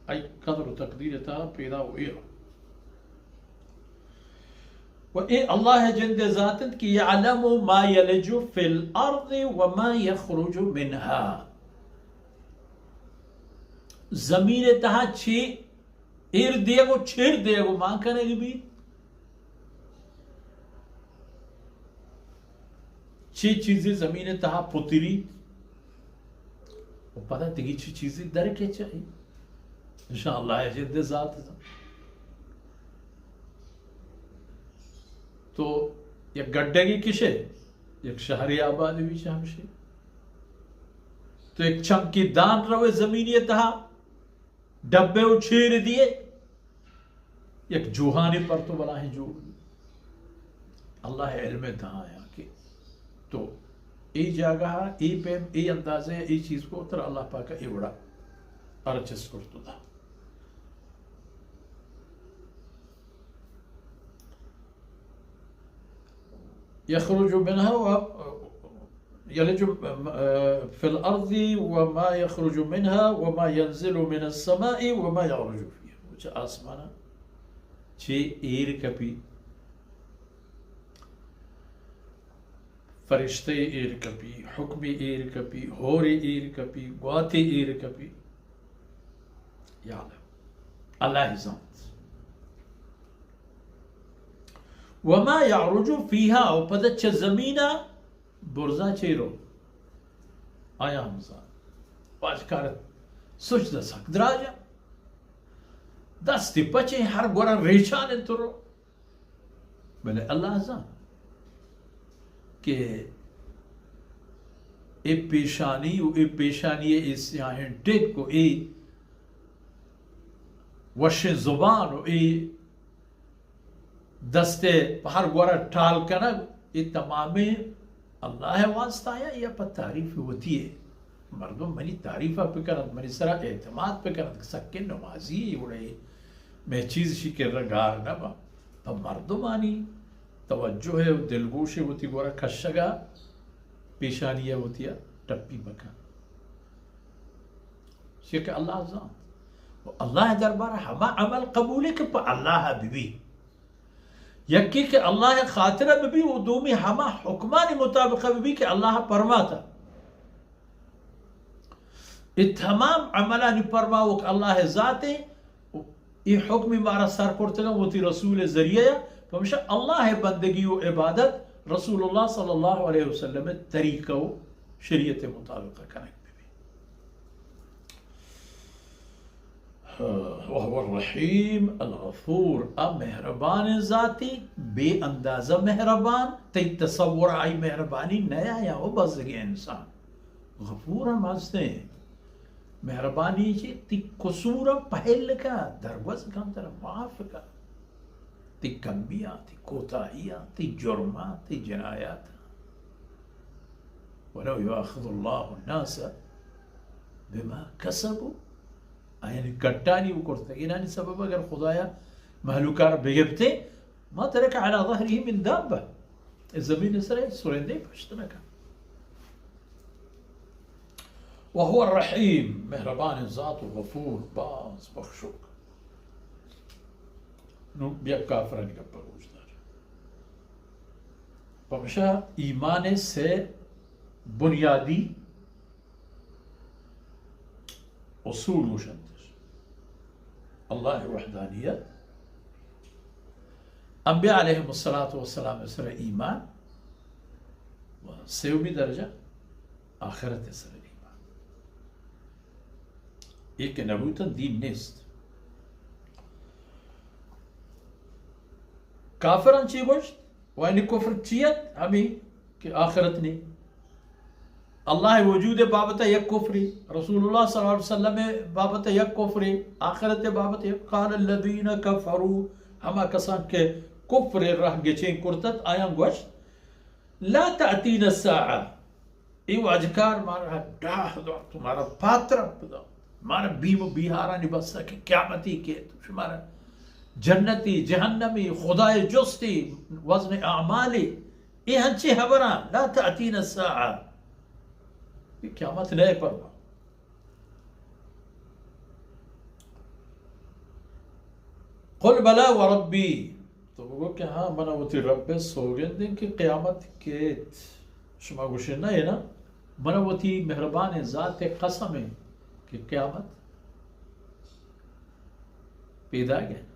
آئی قدر و تقدیر تہا پیدا و ایر۔ و اے اللہ جند ذات انت کہ یعلم ما یلج فی الارض و ما یخرج منها۔ زمین تہا چی ایر دیگ و چیر دیگ و مان کنگ بیت، چی چیزی زمین تہا پتری و پدا دگی چی چیزی در کے چاہی، انشاءاللہ اے جند ذات زان۔ تو یک گڈگی کشے، یک شہری آباد بھی چہ ہمشی۔ تو یک چمکی دان روے زمینی تہا، ڈبے و چیر دیے، یک جوہانی پر تو بلاہیں جوڑ۔ اللہ علم تہا یا کہ تو اے جاگہ، اے پیم، اے اندازے، اے چیز کو تر اللہ پاک اے وڑا ارچس کرتو دا۔ یخرج منها و یلج فی الارض و ما یخرج منها و ما ینزل من السماء و ما یعرج فیها۔ چہ آسمانا چی ایر کپی، فرشتے ایر کپی، حکمی ایر کپی، ہوری ایر کپی، گواتی ایر کپی۔ یعلم، اللہ زانت۔ وما یعرج فیها، و پدا چہ زمینا برزا چی رو، آیا ہم زانت۔ واجکار سجدہ سک دراجا، دستی پچیں ہر گورا ریچان انت رو۔ بلے اللہ زان کہ اے پیشانی و اے پیشانی اے سیاہیں ٹک و اے وشیں زبان و اے دست پہ ہر گورا ٹال کنگ، اے تمامیں اللہ واسطہ یا، یا پہ تعریف وتی ہے۔ مردم منی تعریف ء بکنت، منی سرا اعتماد بکنت کہ سکیں نمازی اے وڑے، مئے چیز شی کرا گار نہ با۔ پہ مردمانی توجہ ء و دلگوش ء وتی گورا کشگا پیشانی ء وتی ء ٹپی مکن۔ چیا کہ اللہ زانت۔ و اللہ دربار ہما عمل قبول ہے کہ پہ اللہ ببی۔ یکی کہ اللہ خاطر ببی و دومی ہما حکمانی مطابق ببی کہ اللہ پرماتا۔ اے تمام عملانی پرماوک اللہ ذات اے، اے حکمی مارا سر کرتگا وتی رسول ذریعہ یا، پمشا اللہ بندگی و عبادت رسول اللہ صلی اللہ علیہ وسلم طریقہ و شریعت مطابق کنگ ببی۔ وهو الرحیم الغفور، آ مہربان ذاتی، بے اندازہ مہربان، تئی تصور آئی مہربانی نیا یا او بزگیں انسان۔ غفور ہم ہستیں۔ مہربانی چی؟ تی قصور پہل کا، درگوز کا، ترا معاف کا۔ تی کمیاں، تی کوتاہیاں، تی جرماں، تی جنایاتاں۔ ولو یؤاخذ اللہ الناس بما کسبوا، آیانی کٹانی و کرتگینانی سبب اگر خدایا مہلوکار بگپتے، ما ترک علی ظهره من دابة، اے زمین سر سرندے پشت نہ کن۔ وهو الرحیم، مہربان ذات و غفور، باز بخشوک۔ نو بیا کافرانی گپ گوش دار۔ پمشا ایمان سے بنیادی اصول گوشنتش۔ اللہ وحدانیت، انبیاء علیہم الصلاة والسلام سر ایمان، و سیومی درجہ آخرت سر ایمان۔ اے کہ نبوتن دین نیست۔ کافران چی گوشت؟ و یعنی کفر چی ات؟ ہمی کہ آخرت نی۔ اللہ وجود بابت یک کفری، رسول اللہ صلی اللہ علیہ وسلم بابت یک کفری، آخرت بابت یک۔ قال الذین کفروا، ہما کسان کہ کفر رہ گچین کرتت، آیان گوشت، لا تأتینا الساعة، اے واجکار مارا ڈاہ دات، مارا پاترپ دات، مارا بیم و بیہارانی بسا کہ قیامتی کیت، شمارا جنتی، جہنمی، خدای جستی، وزن اعمالی، اے ہنچی حبران، لا تأتینا الساعة، اے قیامت نئے پرما۔ قل بلی وربی، تو بگو کہ ہاں، من وتی رب ءِ سوگند ایں کہ قیامت کیت۔ شما گوشے نہ اے نا؟ من وتی مہربانیں ذات ءِ قسم ایں کہ قیامت پیداگ ایں۔